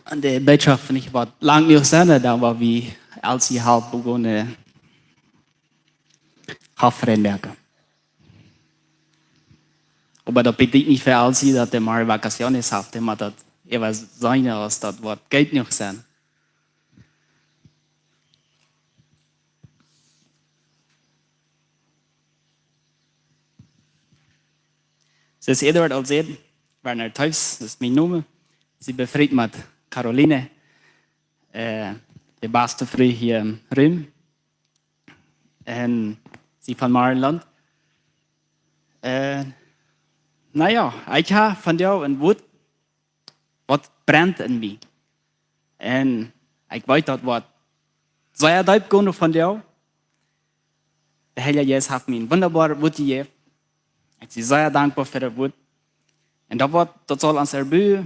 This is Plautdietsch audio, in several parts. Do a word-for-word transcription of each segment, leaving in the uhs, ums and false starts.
Un de Botschaft nich woat lang jenuach sennen, dan woa wie Elsie halpen gonen, äh, Haft räden moaken. Oba daut bediet nich fa Elsie, daut dee mau vacaciones haft, dee mott daut äwa sennen, aus daut woat jenuach sennen. Soo aus Eduard aul säd, Werner Teufs es mien Nomen. Sie befriet met Caroline, äh, de baste Fru hia em Rum. Un sie von Marienland. Äh, na jo, ekj hab vondoag een Wuat, waut brent en mie. Un ekj weet, daut woat sea deep gonen vondoag. De Heilje Jeist haft mie een wundaboaret Wuat jejäft. Ekj sie sea dankboa fa daut Wuat. Un daut Wuat, daut saul ons erbuen.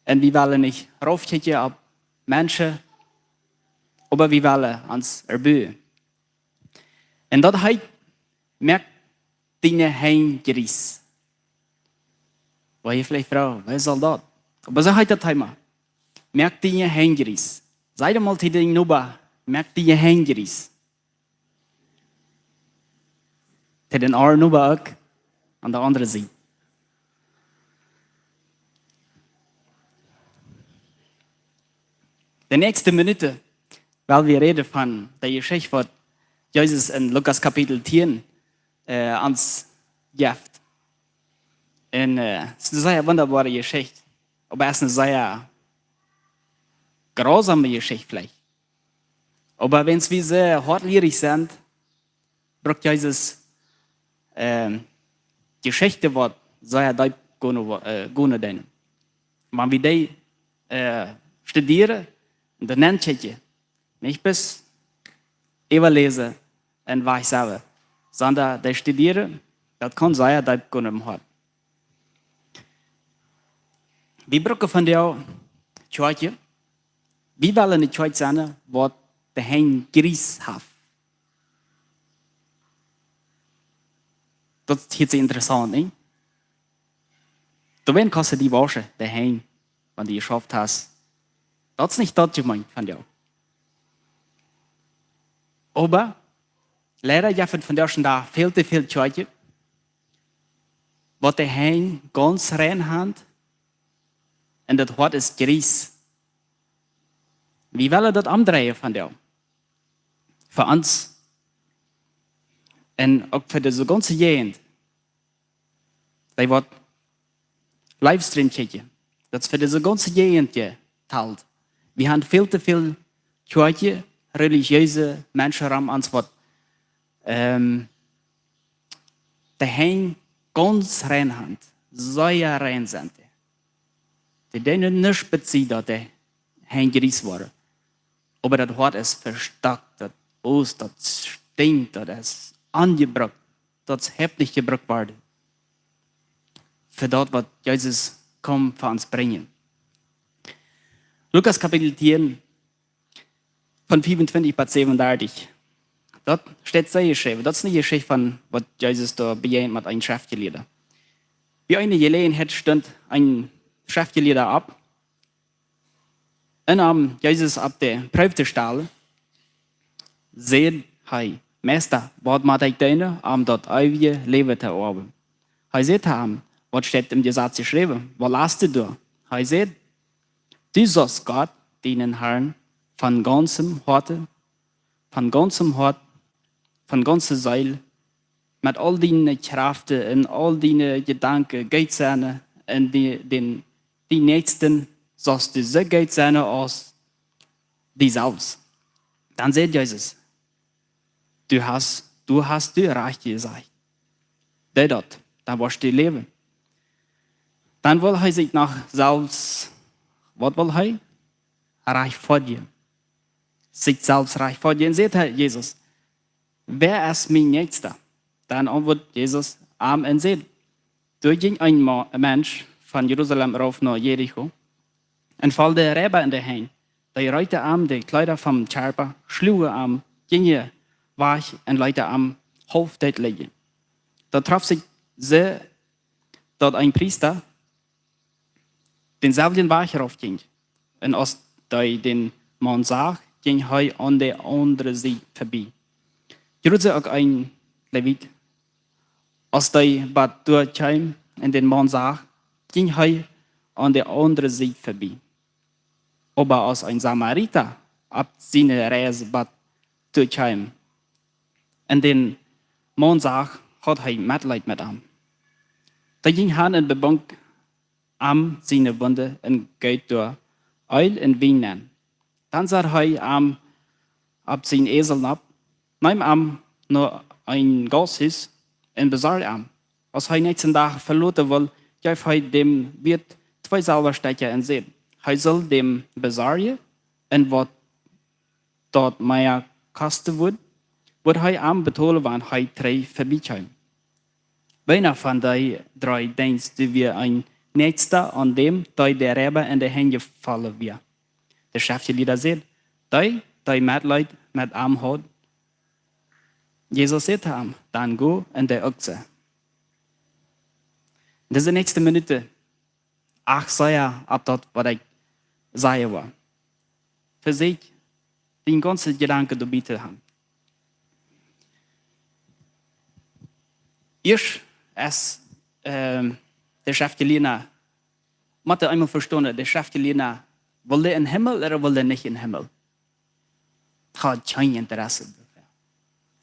Un wie wellen nich raufkjikjen opp Menschen, oba wie wellen ons erbuen. Un daut heet, moak diene Henj jriees. Woa jie veleicht froagen, waut saul daut? Oba soo heet daut Thema. Moak diene Henj jriees. Saj emol to dienen Noba, moak diene Henj jriees. To dän aundren Noba uk, aun de aundre Sied. De näakjste Minuten well wie räden von de Jeschicht, waut Jesus en Lukas Kapitel tieen, äh, ons jeft. Un, äh, et es eene sea wundaboare Jeschicht, oba et es eene sea grausame Jeschicht veleicht. Oba wan wie sea hoatliedich sent, brukt Jesus, ähm, Jeschichten, waut sea deep gonen, äh, gonen doonen. Wan wie dee, äh, studieren un dan nenkjikjen, nich bloos äwaläsen un wajchsajen, sonda dee studieren, daut kaun sea deep gonen em Hoat. Wie brucken vondoag Kjoakjen. Wie wellen eene Kjoakj sennen, waut de Henj jriees haft. Daut es interessaunt, nich? Doawäajen kaust du die wauschen, de Henj, wan du jeschauft hast. Daut es nich daut jemeent vondoag. Oba leida jeft et vondoag dän Dach väl to väl Kjoakjen, waut de Henj gaunz rein haben, un daut Hoat es jriees. Wie wellen daut omdreien vondoag. Fa ons. Un uk fa dise gaunze Jäajent. Dee waut Livestream kjikjen. Daut es fa dise gaunze Jäajent jetalt. Wie haben väl to väl Kjoakjen, relijeese Menschen rom ons, waut, ähm, de Henj gaunz rein haben, sea rein sent. Dee doonen nuscht, bat see daut de Henj jriees woaren. Oba daut Hoat es vestockt, daut oost, daut stinkjt, daut es aunjebrukt, daut es heftig jebrukt worden. Fa daut, waut Jesus kjemt fa ons brinjen. Lukas Kapitel tieen, von fiefuntwintich bat säwenundartich. Daut steit soo jeschräwen. Daut es eene Jeschicht von, waut Jesus doa bejäajent met eenen Schreftjelieeden. Bie eene Jeläajenheit stunt een Schreftjelieda opp, un om Jesus opp de Proow to stalen, säd hee: "Meista, waut mott ekj doonen, om daut eewje Läwen to erwen?" Hee säd to am: "Waut steit em Jesaz jeschräwen? Waut last du doa?" Hee säd: "Du saust Gott, dienen Herrn, von gaunzem Hoaten, von gaunzem Hoat, von gaunzer Seel, met aul diene Kjräften un aul diene Jedanken goot sennen, un die, dän, dien Näakjsten saust du soo goot sennen aus die selfst." Dan säd Jesus: "Du hast, du hast du rajcht jesajcht. Doo daut, dan woascht du läwen." Dan wull hee sikj noch selfst, waut wull hee? Rajchtfoadjen. Sikj selfst rajchtfoadjen. Un säd hee, Jesus: "Wäa es mien Näakjsta?" Dan auntwuat Jesus am un säd: "Doa jinkj een Mo-, Mensch von Jerusalem rauf no Jericho un foll de Reiba en de Henj. Dee reeten am de Kjleeda vom Kjarpa, schluagen am, jinjen wajch un leeten am haulf doot lijen. Daut trof sikj soo, daut een Priesta dänselwjen Wajch rauf jinkj. Un aus hee dän Maun sach, jinkj hee aun de aundre Sied verbie. Jrod soo uk een Levit. Aus hee bat doa kjeem un dän Maun sach, jinkj hee aun de aundre Sied verbie. Oba aus een Samarita opp siene Reis bat doa kjeem un dän Maun sach, haud hee Metleet met am. Dee jinkj han un bebunk am siene Wunden un jeet doa Eelj un Wien nenn. Dan sad hee am opp sienen Esel nopp, neem am no een Gausthus un besorjd am. Aus hee dän näakjsten Dach veloten wull, jeef hee däm Wieet twee Selwastekja un säd, hee sull däm besorjen un waut daut mea kosten wudd, wudd hee am betolen, wan hee trigj verbie kjeem. Wäa von dee dree denkjst du wia een Näakjsta aun däm, dee de Reiba en de Henj jefollen wia? De Schreftjelieede säden, dee, dee Metleet met am haud. Jesus säd to am: Dan go un dee Okjsen. Dise näakjste Minuten, acht sea opp daut, waut ekj sajen well. Vesieekj, dien gaunzen Jedanken doabie to han. Ieescht es, ähm, de Schreftjelieede, mott eemol vestonen, de Schreftjelieede, wull dee em Himmel ooda wull dee nich em Himmel? Haud kjeen Interesse doafäa.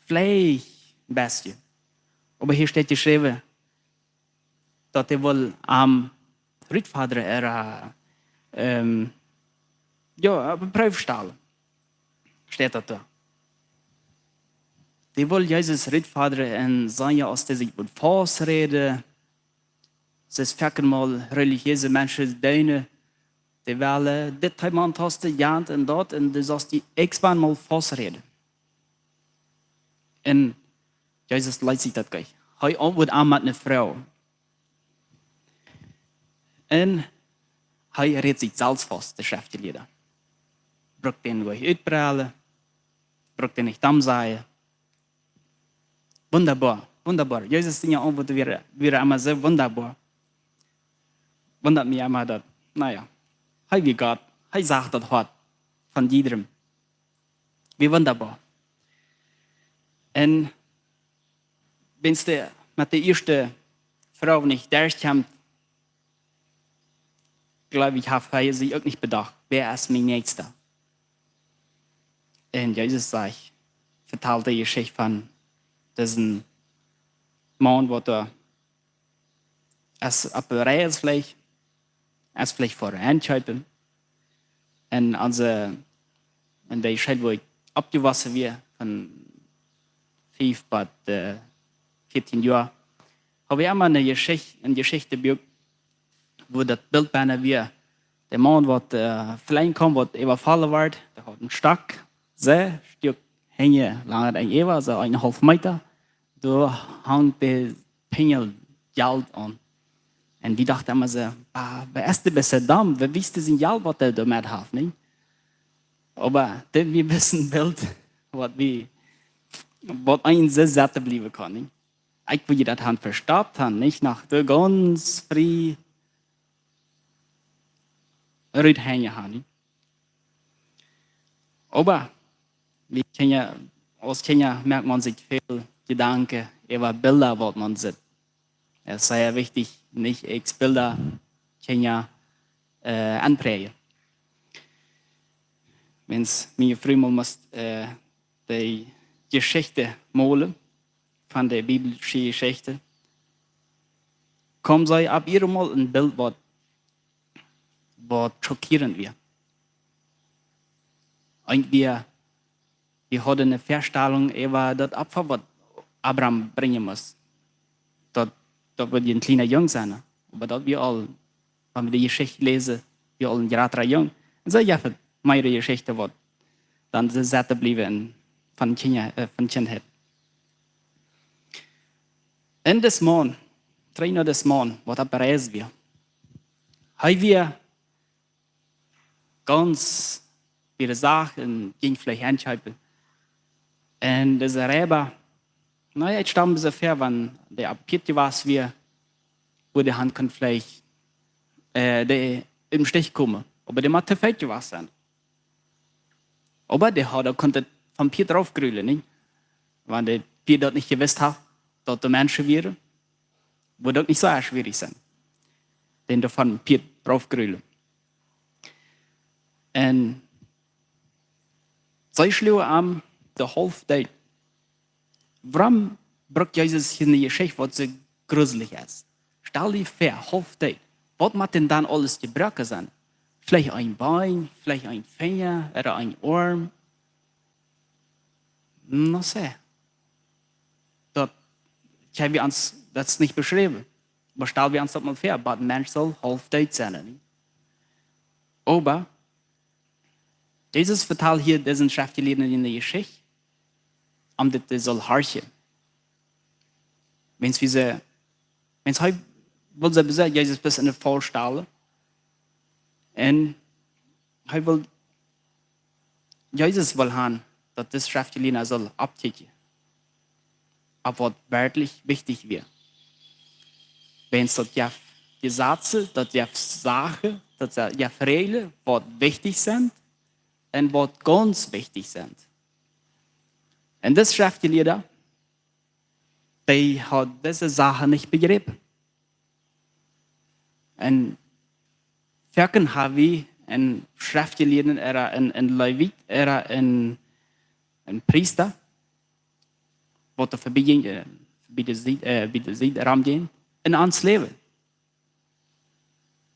Veleicht een bät. Oba hia steit jeschräwen, daut dee wull am rutfodren, ooda, ähm, jo, opp eene Proow stalen. Steit daut doa. Dee wull Jesus rutfodren un sajen, jo, aus dee sikj wudd fausräden, soo aus foaken mol relijeese Menschen doonen, dee wellen dit Thema auntasten, jant un daut, un dee sust die extra mol fausräden. Un Jesus leet sikj daut goot. Hee auntwuat am met eene Froag. Un hee rät sikj selfst faust, de Schreftjelieede. Brukt dän nich utprellen, brukt dän nich domm sajen. Wundaboa, wundaboa. Jesus siene Auntwuaten wieren, wieren emma soo wundaboa. Wundat mie emma daut, na jo, hee wia Gott, hee sach daut Hoat von jiedrem. Wia wundaboa. Un wan eena met de ieeschte Froag nich derchkjemt, jleew ekj, haft hee sikj uk nich bedocht, wäa es mien Näakjsta? Un Jesus sajcht, vetalt de Jeschicht von disen Maun, waut doa es opp de Reis veleicht, es veleicht fa enkjeepen. Un aus, äh, un dee Städ, wua ekj oppjewossen wia, von fief bat, äh, vieetieen Joa, hab ekj emma eene Jeschicht, eene Jeschicht bie, wua daut Bilt bie wia. De Maun, waut, äh, veleicht kjeem, waut äwafaulen wort, dee haud een Stock, soo, Stock hinjen, langet enn äwa, soo eenenhaulf Meeta. Doa hunk de Pinjel Jelt aun. Un wie dochten emma soo: "Ah, wäa es dee, best du domm? Wäa wiest dee sien Jelt, waut hee doamet haft, nä?" Oba dit wia bloos een Bilt, waut wie, waut eent soo sitten bliewen kaun, nä? Ekj wull daut han vestoppt han, nich noch doa gaunz frie ruthenjen han, nä? Oba wie Kjinja, aus Kjinja moakt maun sikj väl Jedanken äwa Bilda, waut maun sitt. Et es sea wichtich, nich eent Bilda Kjinja, äh, aunpräajen. Wan miene Fru mol must, äh, de Jeschicht molen, von de biblische Jeschicht, kjeem see opp eemol een Bilt, waut, waut schockierend wia. Eent wia, wie hauden eene Väastalunk äwa daut Opfa, waut Abraham brinjen must. Daut, daut wudd een kjliena Jung sennen, nä? Oba daut wia aul, wan wie de Jeschicht läsen, wia aul een jratra Jung. Un soo, jo, fa mea Jeschichten, waut dan soo sitten bliewen von Kjinja, äh, von Kjintheit. Un dis Maun, trigj no dis Maun, waut opp Reis wia. Hee wia gaunz bie de Sach un jinkj veleicht enkjeepen. Un dise Reiba, na jo, ekj stal mie soo väa, wan dee opp Pieed jewast wia, wua dee han kunn veleicht, äh, dee em Stich komen. Oba dee mott tofäd jewast sennen. Oba dee haud, kunn daut vom Pieet rauf grulen, nich? Wan daut Pieet daut nich jewist haud, daut doa Menschen wieren, wudd daut nich soo schwierich sennen, dän doa vom Pieet rauf grulen. Un see schluagen am de Hälft doot. Wuarom brukt Jesus hia ne Jeschicht, waut soo gruslich es? Stal die väa, Hälft doot. Waut mott dan dan aules jebroaken sennen? Veleicht een Been, veleicht een Finja, ooda een Oarm. No sé. Daut kjenn wie ons, daut es nich beschräwen. Oba stal wie ons daut mol väa, waut een Mensch saul hälft doot sennen, nich? Oba Jesus vetalt hia disen Schreftjelieeden ne Jeschicht, om daut dee saul horchen. Wan wie see, wan hee wull see besat Jesus bloos enne Faul stalen. Un hee wull, Jesus wull han, daut dis Schreftjelieeda saul oppkjikjen, opp waut werkjlich wichtich wia. Wan daut jeft Jesazen, daut jeft Sachen, daut jeft Räajlen, waut wichtich sent un waut gaunz wichtich sent. Un dis Schreftjelieeda, dee haud dise Sachen nich bejräpen. Un foaken ha wie een Schreftjelieeden ooda een, een Levit ooda een, een Priesta, waut doa verbie jinkj, äh, bie de Sied, äh, bie de Sied romjinkj, en ons Läwen,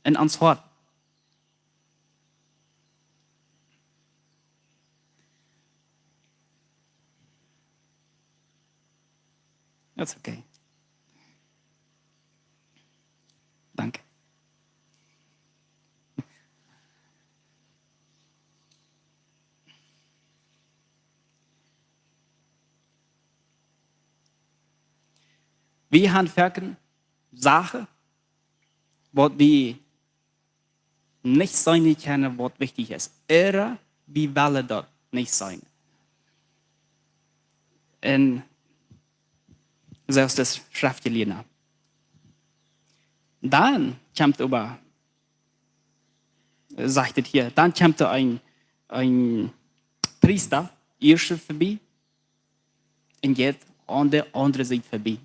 en ons Hoat. That's okay. Danke. Wie han foaken Sachen, waut wie nich seenen kjennen, waut wichtich es. Ooda wie wellen daut nich seenen. Un soo es dis Schreftjelieeda. Dan kjemt oba, sajcht et hia, dan kjemt doa een, een Priesta, ieescht verbie, un jeit aun de aundre Sied verbie.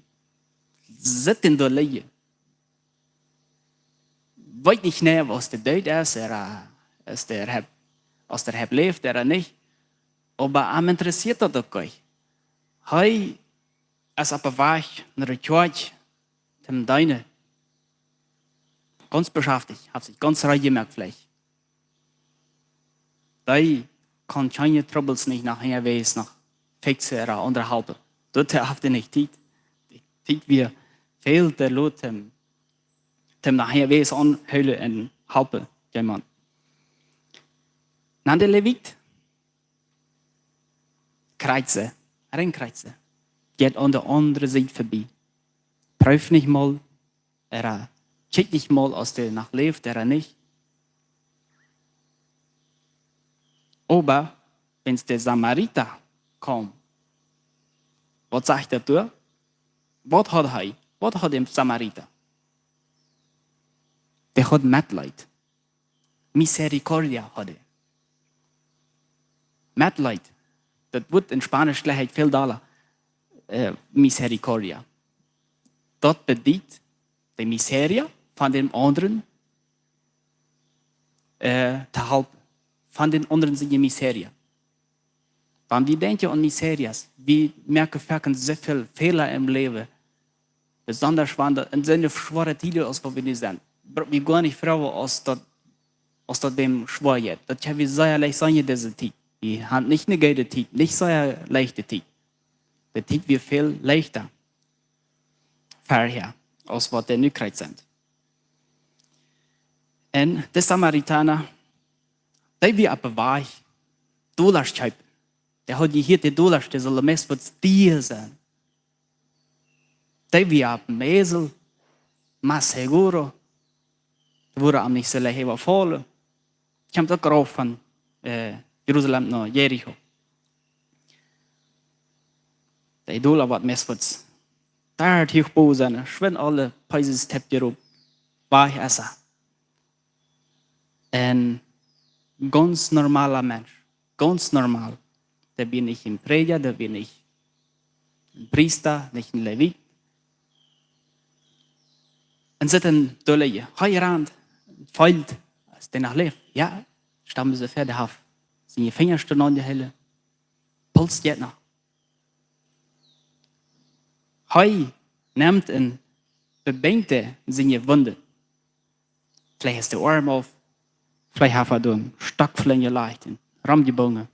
Sitt dän doa lijen. Weet nich, nä, aus dee doot es, ooda, äh, aus dee hab, aus dee hab läft, ooda nich. Oba am interessieet daut uk nich. Hee es opp dän Wajch no de Kjoakj, toom deenen. Gaunz beschaftich, haft sikj gaunz rein jemoakt veleicht. Dee kaun kjeene Trubbels nich nohäa wiesen, noch fixen ooda aundre halpen. Doatoo haft hee nich Tiet. De Tiet wia väl too lot, toom, toom nohäa wiesen, aunhoolen un halpen, jemaunt. Dan de Levit. Kjrieen see, rein kjrieen see. Jeit aun de aundre Sied verbie. Proowt nich mol, ooda kjikjt nich mol, aus dee noch läft ooda nich. Oba wan de Samarita kjemt, waut sajcht daut doa? Waut haud hee? Waut haud de Samarita? Dee haud Metleet. Misericordia haud hee. Metleet. Daut Wuat en Spaunisch jlikjt väl dolla, äh, misericordia. Daut bediet de miseria von dän aundren, äh, to halpen. Von dän aundren siene miseria. Wan wie denkjen aun miserias, wie moaken foaken soo väl Fäla em Läwen, besonda wan daut en soone schwoare Tieden aus waut wie nu sent. Br-, wie gonen nich froagen, aus daut, aus daut däm schwoa jeit. Daut kjenn wie sea leicht seenen dise Tiet. Wie han nich ne goode Tiet, nich sea leichte Tiet. De Tiet wia väl leichta verhäa, aus waut dee nu krakjt sent. Un de Samarita, dee wia opp dän Wajch Dollasch kjeepen. Dee haud jehieet, de Dollasch, dee sullen meist waut dia sennen. Dee wia opp dän Esel, más seguro. Dee wudden am nich soo leicht äwafaulen. Kjemt uk rauf von, äh, Jerusalem no Jericho. De Dolla waut meist waut doa huach bowen sennen, schwind aule Preises teppt hia opp. Wajch es hee. Een gaunz normala Mensch. Gaunz normal. Dee wia nich een Prädja, dee wia nich een Priesta, nich een Levit. Un sitt doa, hee rant, feelt, aus dee noch läft. Jo, stammen see ver de Haft. Siene Finja stonen aun de Helle. Puls jeit noch. Hee nemt un bebinjt siene Wunden. Veleicht es de Oarm auf, veleicht haft hee doa een Stock velenjelajcht un romjebungen,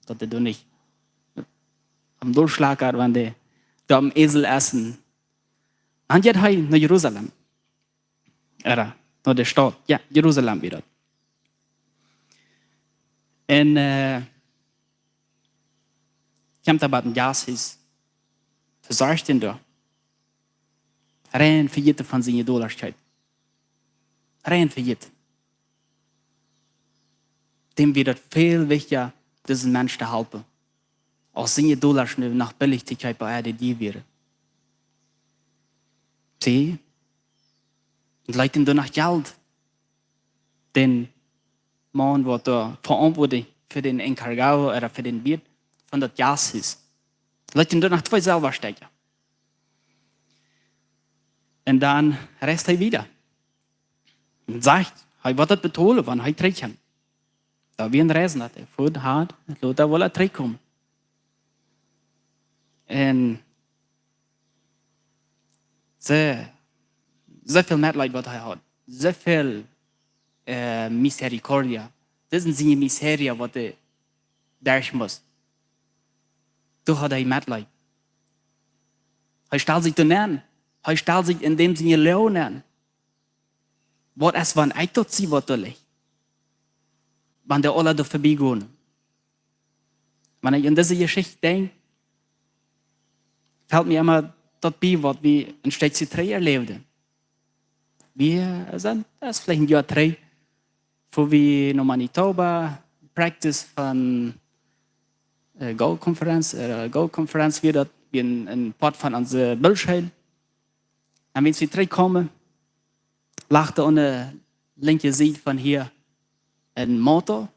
daut hee doa nich aum dolschlaken, wan dee doa aum Esel es. Dan jeit hee no Jerusalem. Ooda no de Staut, jo, Jerusalem wia daut. Un, äh, kjemt hee bie een Jasthus, vesorcht am doa. Rein vejäten von siene Dollasch kjeepen. Rein vejäten. Däm wia daut väl wichtja, disen Mensch to halpen, aus siene Dollasch nu noch billich to kjeepen, aus dee wieren. See? Un leet am doa noch Jelt. Dän Maun, waut doa veauntwuatlich fa dän encargado ooda fa dän Wirt von daut Jasthus, leet am doa noch twee Selwastekja. Un dan reist hee wieda. Un sajcht, hee woat daut betolen, wan hee trigjkjemt. Daut wia een Reisenda, dee fuat hart, lot hee woll trigjkomen. Un soo, soo väl Metleet waut hee haud. Soo väl, äh, misericordia. Dit sent siene miseria waut hee derch must. Doa haud hee Metleet. Hee stald sikj doa nenn. Hee stald sikj en däm siene Loag nenn. Waut es, wan ekj daut sie, waut doa licht? Wan dee aula doa verbiegonen. Wan ekj aun dise Jeschicht denkj, felt mie emma daut bie, waut wie een Stootje trigj erläwden. Wie sent, daut es veleicht een Joa trigj, wua wie no Manitoba, Practice von, äh, Go Conference, äh, Go Conference wia daut, wia een, een Poat von onse Bilschool. Un wan wie trigjkjeemen, lach aun de linkje Sied von hia een Motor.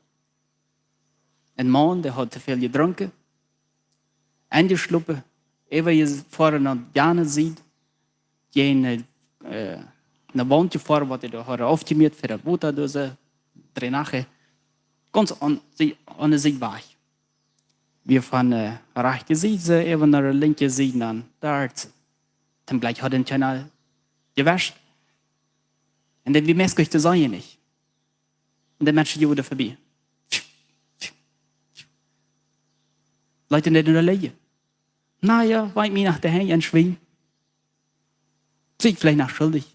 Een Maun, dee haud too väl jedrunken. Enjeschlopen. Äwa je foaren no de aundre Sied. Jäajen, äh, ne Waunt jefoaren, waut dee doa haud aufjemieet fa daut Wota, dise Drainage. Gaunz aun, see, aun de Sied wajch. Wie von, äh, rajchte Sied, äwa no de linkje Sied, dan doa. Toom Jlekj haud am kjeena jewescht. Un dan wia mea goanich to seenen, nich? Un de Menschen, dee wieren verbie. Leet am doa lijen. Na jo, winkjt mie no de Henj un schwind. Sie ekj veleicht noch schuldich?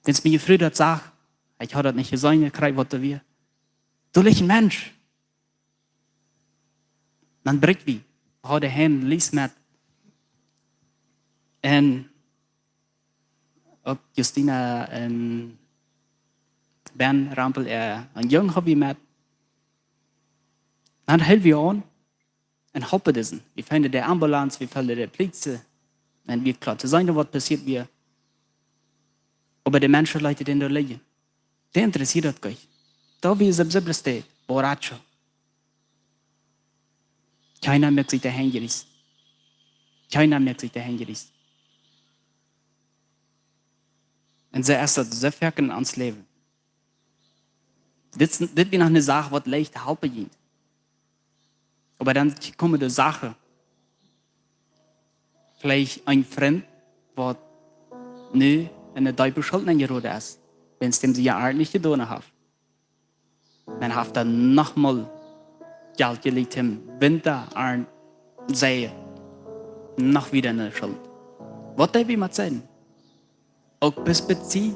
Wan miene Fru daut sach, ekj haud daut nich jeseenen, kjrieech waut doa wia. Doa licht een Mensch. Dan brigj wie. Wie hauden Henj, Lies met. Un uk Justina un Ben Rampel, äh, een Jung haud wie met. Dan hilt wie aun un holpen disen. Wie fungen de Ambulanz, wie fungen de Pliezen. Un wie kloa to seenen, waut passieet wia. Oba de Menschen leeten dän doa lijen. Dee interessieet daut goanich. Doa wia see bloos de borracho. Kjeena moakt sikj de Henj jriees. Kjeena moakt sikj de Henj jriees. Un soo es daut soo foaken en ons Läwen. Dit, dit wia noch ne Sach, waut leicht to halpen jinkj. Oba dan komen de Sachen. Veleicht een Frint, waut nu en de deepe Schult enjeroden es, wan dee sien Joa nich jedonen haft. Dan haft hee nochmol Jelt jelieet, em Winta aun seien. Noch wieda enne Schult. Waut deed wie met sennen? Uk bloos bie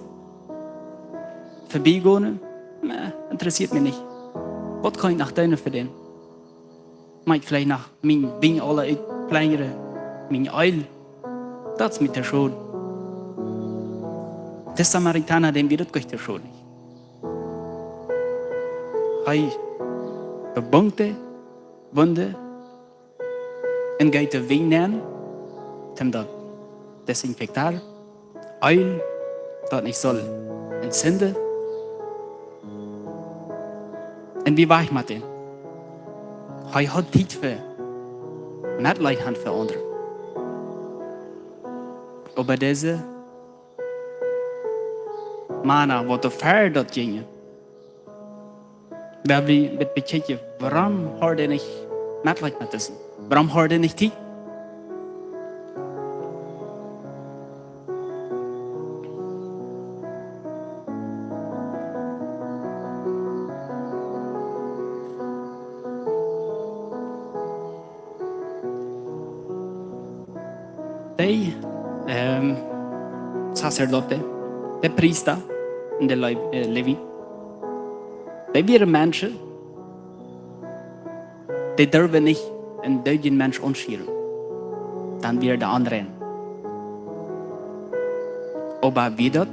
verbiegonen? Nä, interessieet mie nich. Waut kaun ekj noch doonen fa dän? Mott ekj veleicht noch mien Wien aula utplenjren, mien Eelj? Daut es mie to schod. De Samaritaner, däm wia daut goanich to schod, nich? Hee bebunk de Wunden un jeef de Wien aun, toom daut desinfektieren, Eelj, daut nich sull entzünden. Un wia wajch met dän. Hee haud Tiet fa Metleet han fa aundre. Oba dise Mana, waut doa ver daut jinjen, wie haben met bekjikjen, wuarom haud hee nich Metleet met disen? Wuarom haud hee nich Tiet? Dee, ähm, Sacerdote, de Priesta un de Le-, äh, Levi, dee wieren Menschen, dee durwen nich een doodjen Mensch aunschieren. Dan wia dee onrein. Oba wia daut,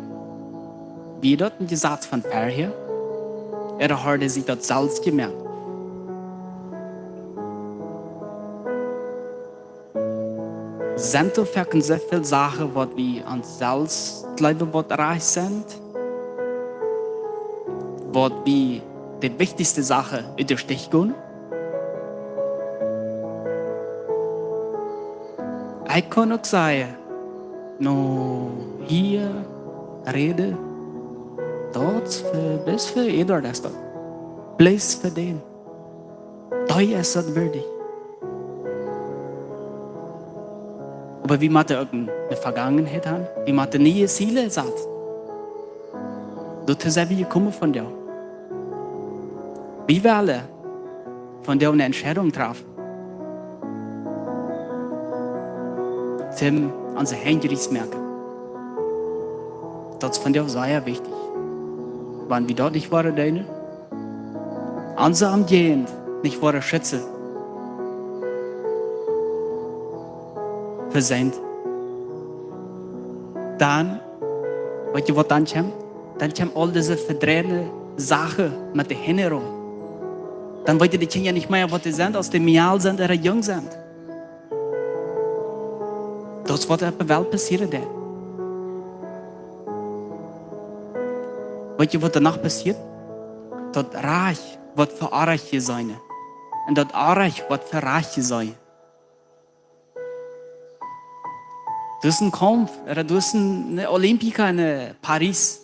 wia daut een Jesaz von verhäa? Ooda haud hee sikj daut selfst jemoakt? Sent doa foaken soo väl Sachen, waut wie ons selfst jleewen, waut rajcht sent? Waut wie de wichtichste Sachen ut de Stich gonen? Ekj kaun uk sajen, nu, hia räden, daut fa, bloos fa Eduard es daut. Bloos fa dän. Dee es daut wieedich. Oba wie motten uk eene, eene Vegangenheit haben. Wie motten niee Ziele saten. Doatoo sent wie jekomen vondoag. Wie wellen vondoag eene Entscheidunk träffen. Toom onse Henj rajcht moaken. Daut es vondoag sea wichtich. Wan wie daut nich woaren doonen, onse Omjäajent nich woaren schitzen, veseenen, dan, weetst du, waut dan kjemt? Dan kjemt aul dise vedreide Sachen met de Hinjaraun. Dan weeten de Kjinja nich mea, waut dee sent, aus dee minimal sent ooda jung sent. Daut es, waut opp de Welt passieren deit. Weetst du, waut doano passieet? Daut Rajcht woat fa Orrajcht jeseenen. Un daut Orrajcht woat fa Rajcht jeseenen. Doa es een Kaumf, ooda doa es een, een Olympia en, äh, Paris.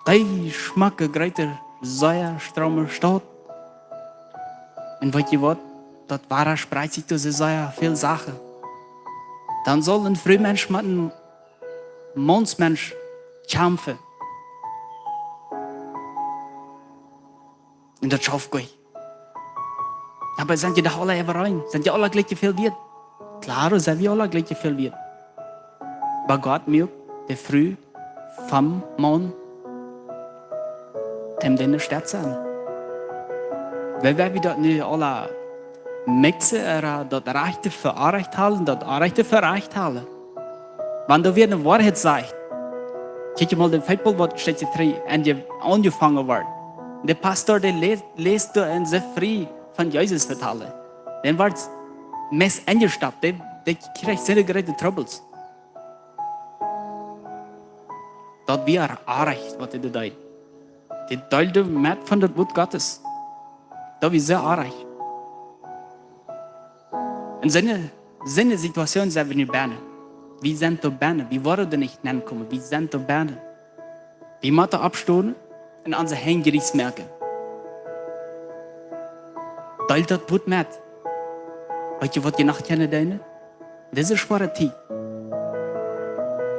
Dee schmocke, groote, sea stroome Staut. Un weetst du waut? Daut wadasprecht sikj doa sea väl Sachen. Dan saul een Frumensch met een Maunsmensch kjamfen. Un daut schauft goot. Oba sent jie doa aula äwareen? Sent jie aula jlikj väl wieet? Klaro, sent wie aula jlikj väl wieet. Oba Gott muak de Fru vom Maun, dee dän Städ sent. Wan, wan wie daut nu aula mixen, ooda daut Rajchte fa Orrajcht hoolen, daut Orrajchte fa Rajcht hoolen. Wan doa wada eene Woarheit sajcht, kjikj mol dän Footbaul, waut steit je dree, un dee aunjefongen woat. De Pastor, dee lä-, läst doa en sikj frie von Jesus vetalen. Dan woat meist enjestoppt, dee, dee kjricht sea groote Trubbels. Daut wia Orrajcht, waut dee deed. Dee deeld met von daut Wuat Gottes. Daut wia sea orrajcht. En soone, soone Situation sent wie nu bennen. Wie sent doa bennen. Wie woaren doa nich nenkomen. Wie sent doa bennen. Wie motten oppstonen un onse Henj rajcht moaken. Deelt daut Wuat met. Weetst du, waut jie noch kjennen doonen? Dise schwoare Tiet.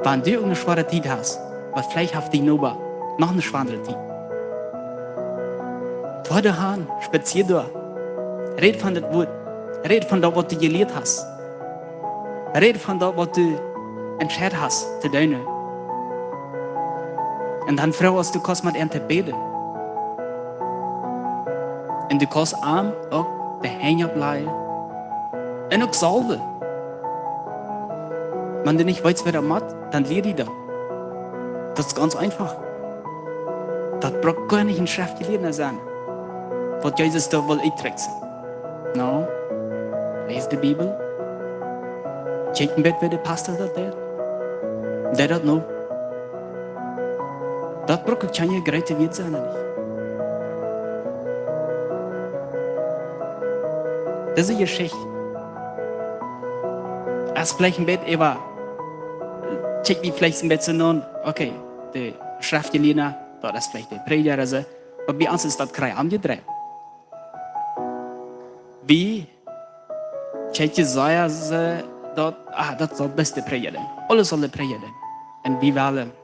Wan du eene schwoare Tiet hast, waut veleicht haft dien Noba noch eene schwoare Tiet. Foa doa han, spazia doa. Räd von daut Wuat. Räd von daut, waut du jelieet hast. Räd von daut, waut du entscheit hast to doonen. Un dan froag, aus du kaust, met an to bäden. Un du kaust am uk de Henj opplajen. Un uk saulwen. Wan du nich weetst, woo daut mott, dan lia die daut. Daut es gaunz eefach. Daut brukt goanich een Schreftjelieeda sennen, waut Jesus doa well utdrekjen. No, läs de Bibel. Kjikj een bät, woo de Pastor daut deed. Dee daut nu. Daut brukt kjeene groote Wieed sennen, nich? Dise Jeschicht es veleicht een bät äwa, kjikjt wie veleicht een bät soo aun, okay, de Schreftjelieede, daut es veleicht de Prädja, oba bie ons es daut krakjt omjedreit. Wie kjikjen sea soo, daut, ah, daut saul bloos de Prädja doonen. Aules saul de Prädja doonen. Un wie wellen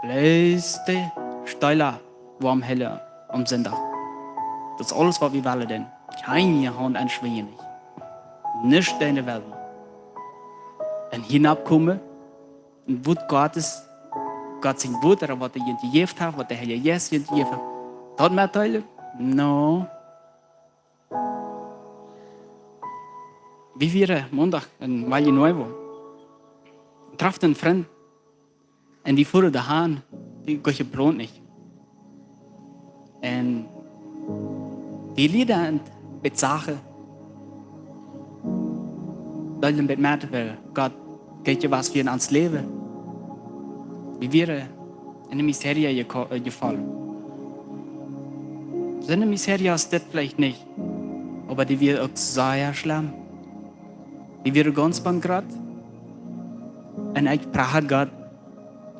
bloos de Stäla woam hoolen aum Sindach. Daut es aules, waut wie wellen doonen. Kjeene Haunt aunschwinjen nich. Nuscht en de Welt. Un hia nopp komen, un Wuat Gottes, Gott sien Wuat, ooda waut hee junt jejäft haft, waut de Heilje Jeist junt jejäft haft, daut metdeelen? No. Wie wieren Mondach en Valle Nuevo. Troffen eenen Frint. Un wie fuaren doahan, wie hauden jeplont nich. Un wie lieeden een bät Sachen, deeden een bät met, woo Gott jeit je waut fa ons Läwen. Wie wieren en de Miserie jeko-, äh, jefollen. Soone Miserie aus dit veleicht nich, oba dee wia uk sea schlemm. Wie wieren gaunz bankrott. Un ekj prached Gott: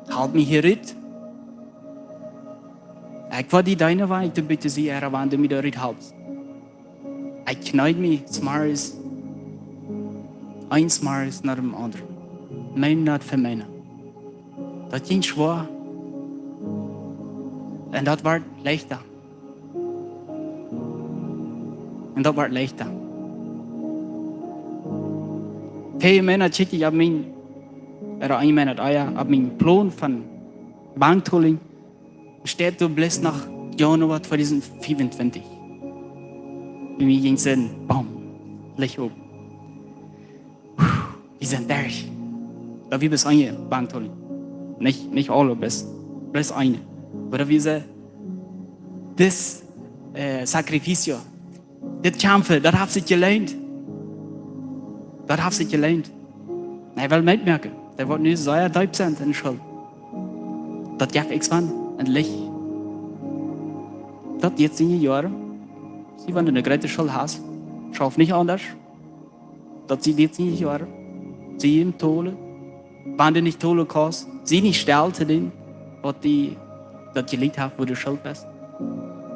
Halp mie hia rut. Ekj woa die deenen, waut ekj to bäden sie, Herr, wan du mie doa rut halpst. Ekj kjneed mie zemorjes, eent zemorjes no däm aundren. Meenat fa meenat. Daut jinkj schwoa. Un daut wort leichta. Un daut wort leichta. Väl Meenat kjikj ekj opp mien, ooda een Moonat ea, opp mien Plon von Banktolen. Steit doa bloos noch Januar tweedusent fiefuntwintich. Bie mie jinkj soo een, bam, Licht opp. Wie sent derch. Daut wia bloos eene Banktolen. Nich, nich aule, bloos, bloos eene. Oba daut wia soo, dit, äh, Sacrificio, dit Kjamfen, daut haft sikj jeloont. Daut haft sikj jeloont. Hee well metmoaken. Dee woat nu sea deep sennen en Schult. Daut jeft ekj von een Licht. Daut jeit siene Joaren. See, wan du eene groote Schult hast, schauft nich aundasch. Daut see dit nich woaren. See am tolen. Wan du nich tolen kaust, sie nich stell to dän, waut die daut jelieet haft, wua du schult best.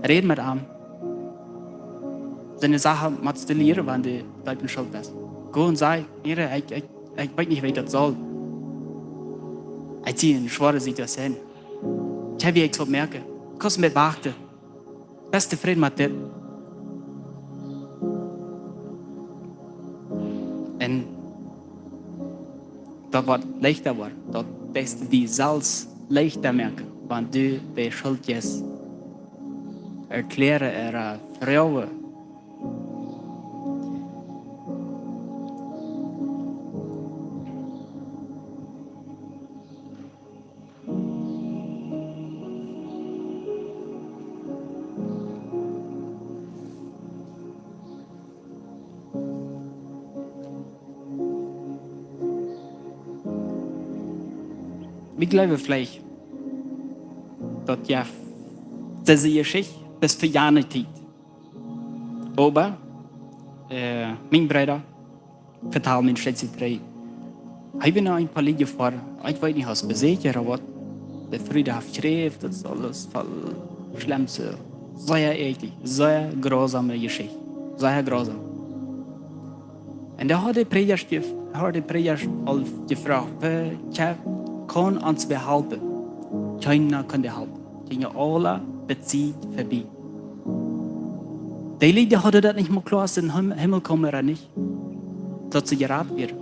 Räd met am. Soone Sachen motst du lieren, wan du deep en Schult best. Go un saj: Hia, ekj, ekj, ekj weet nich, woo ekj daut saul. Ekj sie en eene schwoare Situation. Tja, wie ekj saul moaken. Kaust mie wachten. Best tofräd met dit? Un daut woat leichta woaren, daut deist du die selfst leichta moaken, wan du de Schult erkjläaren, äh, froagen. Wie jleewen veleicht, daut jeft dise Jeschicht bloos fa jane Tiet. Oba, äh, mien Brooda vetald mie, steit sikj trigj. Hee wia no een poa Lied jefoaren. Ekj weet nich, aus Besieekja ooda waut. De Fru haft jekjräft, daut es aules voll schlemm soo. Sea ekjlich, sea grausome Jeschicht. Sea grausam. Un doa haud de Prädja jef-, haud de Prädja aul jefroacht: Wäa kaun ons behalpen? Kjeena kunn dee halpen. Jinkj aula besied verbie. Dee Lied hauden daut nich mol kloa, aus see em Him-, Himmel komen ooda nich, daut see jerat wieren.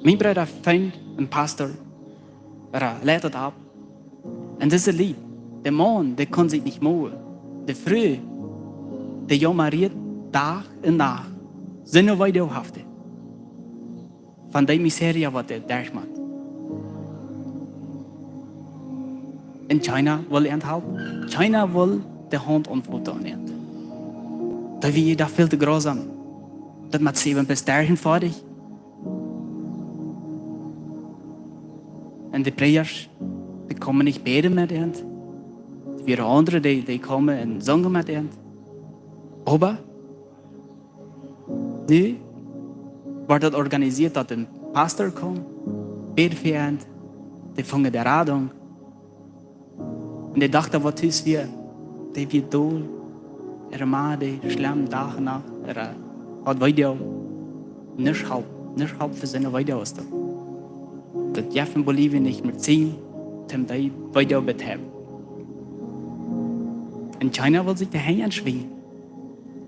Mien Brooda funk een Pastor, ooda läd daut auf. Un dise Lied, de Maun, dee kunn sikj nich moaken. De Fru, dee jaumad Dach un Nacht. Soo ne Weedoag haft dee. Von dee Miserie, waut dee derchmoakt. Un kjeena well an halpen. Kjeena well de Haunt aunfoten aun an. Daut wia doch väl too grausam. Daut mott see bloos derch un foadich. Un de Prädja, dee kjeemen nich bäden met an. Dee wieren aundre, dee, dee kjeemen un sungen met an. Oba Nu woat daut organisieet, daut een Pastor kjemt, bät fa an, dee fungen de Radunk. Un de Dochta, waut tus wia, dee wia doll. Äare Mage, dee schlemm, Dach un Nacht, äare, haud Weedoag. Nuscht holp, nuscht holp fa siene Weedoag. Daut jeft en Bolivien nich mea Zäng, toom dee Weedoag bethäwen. Un kjeena well sikj de Henj schwinjen.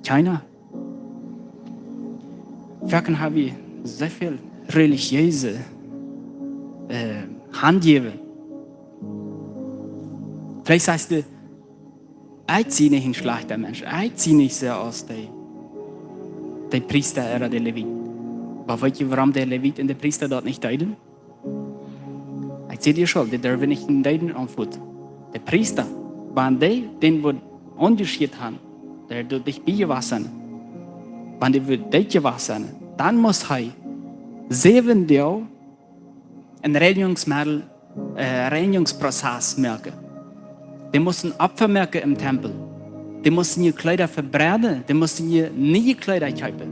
Kjeena. Foaken ha wie soo väl relijeese, äh, Henjäwen. Veleicht sajchst du: "Ekj sie nich een schlajchta Mensch. Ekj sie nich soo aus dee, dee Priesta ooda dee Leviten." Oba weetst du, wuarom dee Leviten un dee Priesta daut nich deeden? Ekj saj die aul, dee durwen nich en deeden aunfoten. De Priesta, wan dee dän wudd aunjeschieet han, dee doa dicht bie jewast sennen, wan dee wudd deed jewast sennen, dan must hee säwen Doag een Reinigungsmittel, äh, Reinigungsprozess moaken. Dee musten Opfa moaken em Tempel. Dee musten äare Kjleeda vebrennen. Dee musten äa niee Kjleeda kjeepen.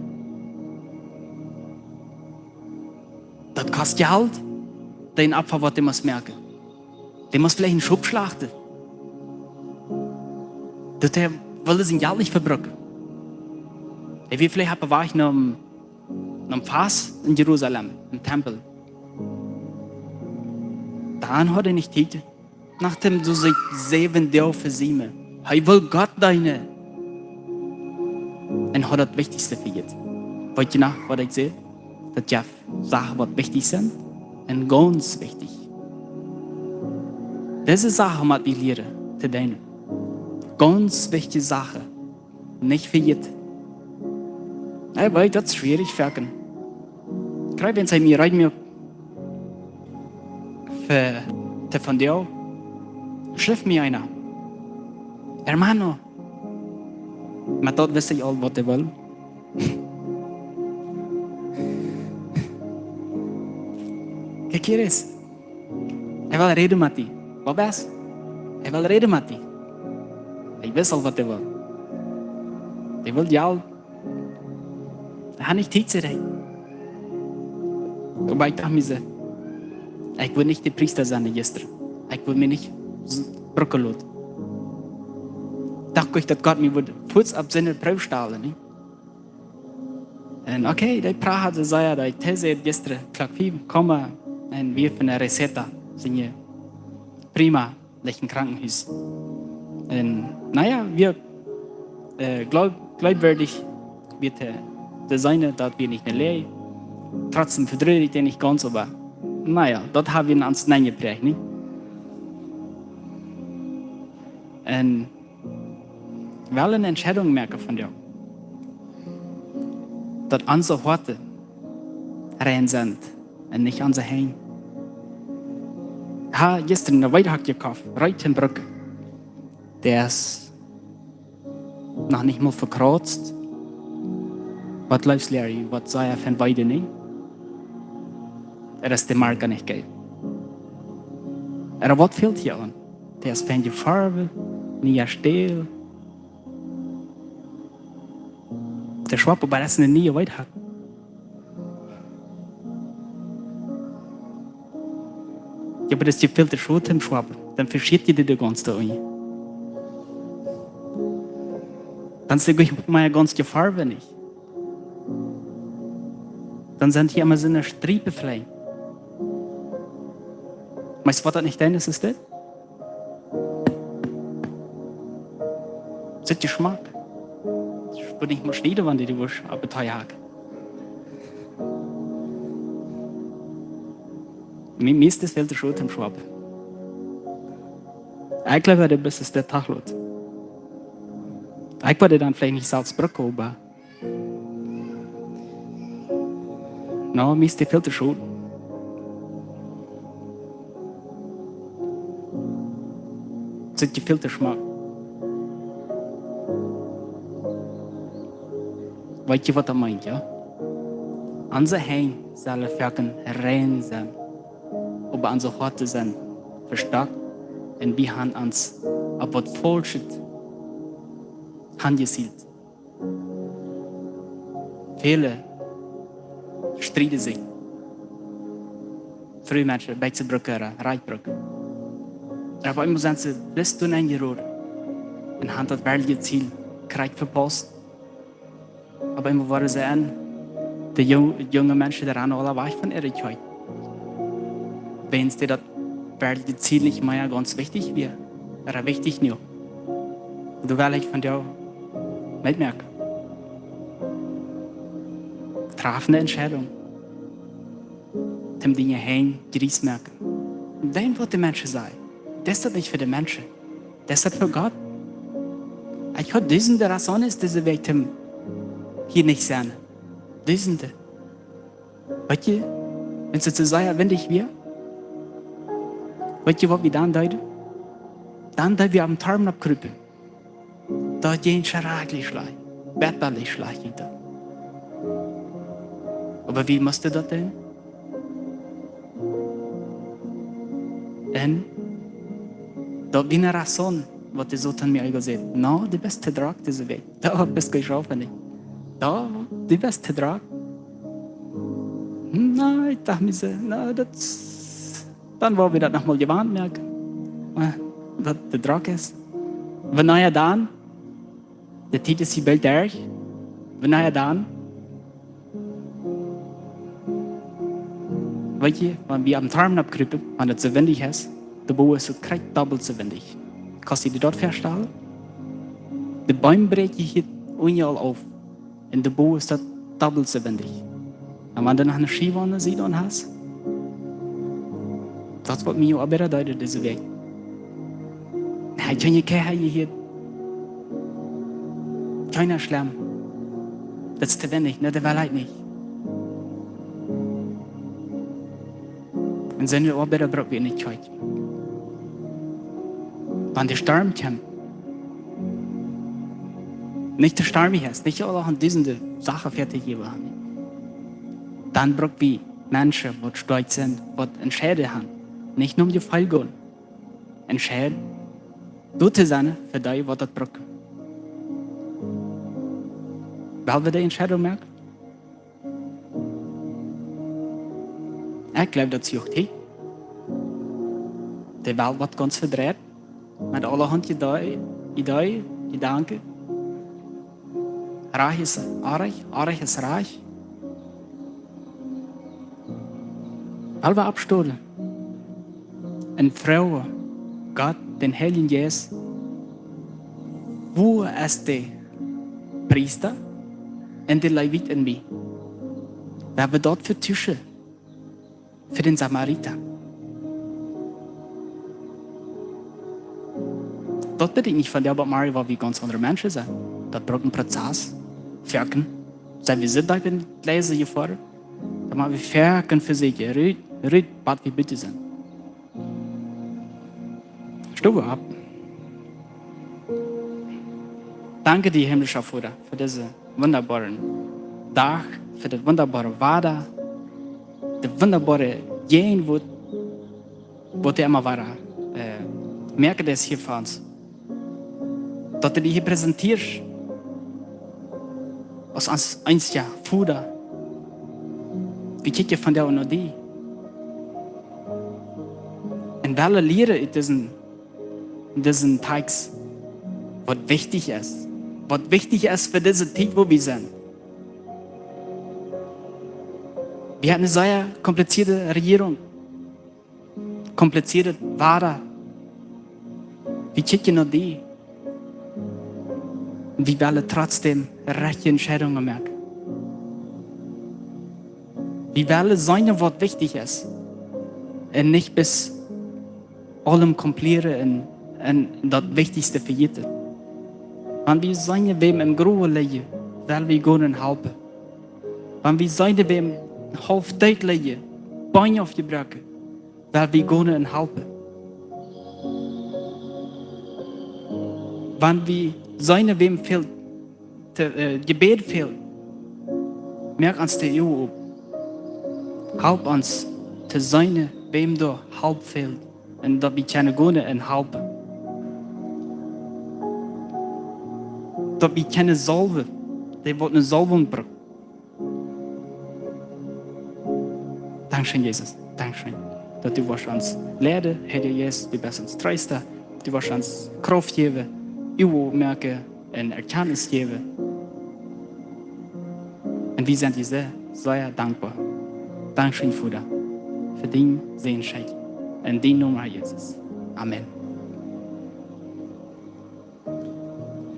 Daut kost Jelt, dän Opfa, waut dee must moaken. Dee must veleicht een Schop schlachten. Daut hee wull sien Jelt nich vebruken. Hee wia veleicht opp Wajch nom, nom Fast en Jerusalem, em Tempel. Dan haud hee nich Tiet. Nodäm soo sikj säwen Doag vesiemen. Hee wull Gott deenen. Un haud daut Wichtichste vejäten. Weetst du noch, waut ekj säd? Daut jeft Sachen, waut wichtich sent. Un gaunz wichtich. Dise Sachen mott wie lieren to deenen. Gaunz wichtje Sachen. Nich vejäten. Ekj weet, daut es schwierich, foaken. Krakjt wan see mie reed moaken fa, fa vondoag, schrift mie eena: "Hermano." Oba daut wist ekj aul, waut hee wull. Kjikj hia es. Hee wull räden met die. Waut es? Hee wull räden met die. Ekj wist aul, waut hee wull. Hee wull die aul. Hee haud nich Tiet to räden. Oba ekj docht mie soo, ekj wull nich de Priesta sennen jistren. Ekj wull mie nich s-, brucken loten. Docht ekj, daut Gott mie wudd fuaz opp siene Proow stalen, nä? Un okay, dee Praha, dee säd, daut ekj Tiet haud jistren Klock fief komen, un wie von de Receta sent je prima, leicht em Krankenhus. Un, na jo, wie, äh, gleub-, gleubwürdig, wie de, de sennen, daut wie nich ne Läaje. Trotzdem vedroag ekj dee nich gaunz, oba, na jo, daut hab wie en ons nenjepräacht, nä? Un well ne Entscheidunk moaken vondoag. Daut onse Hoaten rein sent un nich onse Henj. Ha jistren ne Weidhock jekoft, reed toom brucken. Dee es noch nich mol vekrautst. Waut jleefst, Larry, waut saj ekj von Weiden, nä? Daut es de Mark nich jeef. Oba waut fält hia aun? Dee es von de Farw, niee Stäl. De Schwab, oba daut es ne niee Weidhock. Jo, oba daut es je väl too schwoa toom Schwaben. Dan veschieet je dee gaunz doa unja. Dan es dee nich mea gaunz jefarwt, nich? Dan sent hia emma soone Striepen veleicht. Meist waut daut nich dan es, es dit? Sitt Jeschmack. Ekj wudd nich mol schnieden, wan dee, dee wudd opp de Tee hacken. Mie, mie es daut väl too schwoa toom Schwaben. Ekj jleew, daut es de Tachlot. Ekj wudd dan veleicht nich selfst brucken, oba no, mie es dee väl too schwoa. Sitt je väl too schmock. Weetst waut daut meent, jo? Onse Henj sellen foaken rein sennen, oba onse Hoaten sent vestockt un wie haben ons opp waut Faulschet aunjesiedelt. Väle strieden sikj. Fru Menschen, bie to brucken, rajcht brucken. Un opp eemol sent see bloos doa nenjeroden un haben daut werkjliche Ziel krakjt vepaust. Opp eemol wieren see en, de jung-, junge Menschen, dee rannen aula wajch von äare Kjoakj. Wiels dee daut werkjliche Ziel nich mea gaunz wichtich wia. Ooda wichtich nu. Doa well ekj von die metmoaken. Traff eene Entscheidunk. Om diene Henj jrod moaken. Denkj, waut de Menschen sajen. Daut es nich fa de Menschen. Daut es fa Gott. Ekj hab dusende razones dise Wäakj om hia nich sennen. Dusende. Weetst du, wan et soo sea windich wia? Weetst du, waut wie dan deeden? Dan deeden wie aum Torm oppkrupen. Daut jinkj schrakjlich schlajcht. Bettalich schlajcht jinkj daut. Oba wie musten daut doonen. Un daut wia eene Razon, waut de Soton mie uk säd. No, du best too drock dise Wäakj. Doa best du jeschaufen nich. Doa, du best too drock. No, ekj docht mie soo, no, daut, dan woa wie daut noch mol jewant moaken. Äh, daut too drock es. Wanea dan? De Tiet es hia boolt derch. Wanea dan? Weetst du, wan wie aum Torm oppkrupen, wan et soo windich es, de Boden es krakjt dobbelt soo windich. Kaust du die daut väastalen? De Beem bräakjen hia unjen aul auf. Un de Boden es dobbelt soo windich. Un wan du noch eene Schiew aun de Sied aun hast, daut woat mie uk bäta deeden dise Wäakj. Nä, ekj kaun nich, ekj hab jehieet. Kjeena schlemm. Daut es too windich, nä, daut well ekj nich. Un sent wie uk bäta, bruck wie nich kjikjen. Wan de Storm kjemt, nich too stormich es, nich aule Haunt dusende Sachen fa to jäwen, dan bruck wie Menschen, waut stoakj sent, waut Entscheidunk haben. Nich no Jefeel gonen. Entscheiden. Doa to sennen fa dee, waut daut brukt. Well wie dee Entscheidunk moaken? Ekj jleew, daut see uk hia. De Welt woat gaunz vedreit. Met aule Haunt Idee, Idee, Jedanken. Rajcht es orrajcht, orrajcht es rajcht. Well wie oppstonen un froagen Gott, dän Heiljen Jeist, wua es de Priesta un de Levit en mie? Well wie daut vetuschen fa dän Samarita? Daut bediet nich von dee, oba Maria, wua wie gaunz aundre Menschen sent. Daut brukt een Prozess. Werkjen. Sent wie soo deep em Läsen jefoaren? Dan motten wie werkjen fa sikj, rut, rut, waut wie buten sent. Sto opp. Danke die, himmlischa Voda, fa disen wundaboaren Dach, fa daut wundaboare Wada, de wundaboare Jäajenwoat, waut du emma wada, äh, moaken deist hia fa ons. Daut du die hia präsentieescht aus ons eensja Voda. Wie kjikjen vondoag no die. Un wellen lieren ut disen, disen Tekst, waut wichtich es. Waut wichtich es fa dise Tiet, wua wie sent. Wie haben eene sea komplizierte Rejierunk. Komplizierte Wada. Wie kjikjen no die. Un wie wellen trotzdäm rajchte Entscheidungen moaken. Wie wellen seenen, waut wichtich es. Un nich bloos aules komplizieren un, un daut Wichtichste vejäten. Wan wie seenen, wäm em Growen lijen, well wie gonen halpen. Wan wie seenen, wäm haulf doot lijen, Been aufjebroaken, well wie gonen halpen. Wan wie seenen, wäm fält, to, äh, Jebäd fält, moak ons de Uagen op. Halp ons to seenen, wäm doa Help fält, un daut wie kjennen gonen un halpen. Daut wie kjennen saulwen, dee waut eene Saulwunk brukt. Dankscheen, Jesus. Dankscheen, daut du woascht ons leiden, Heilja Jeist, du best ons Treesta, du woascht ons Krauft jäwen, Uagen moaken un Erkjantnis jäwen. Un wie sent die sea, sea dankboa. Dankscheen, Voda, fa dien Säajen. En dien Nomen, Herr Jesus. Amen.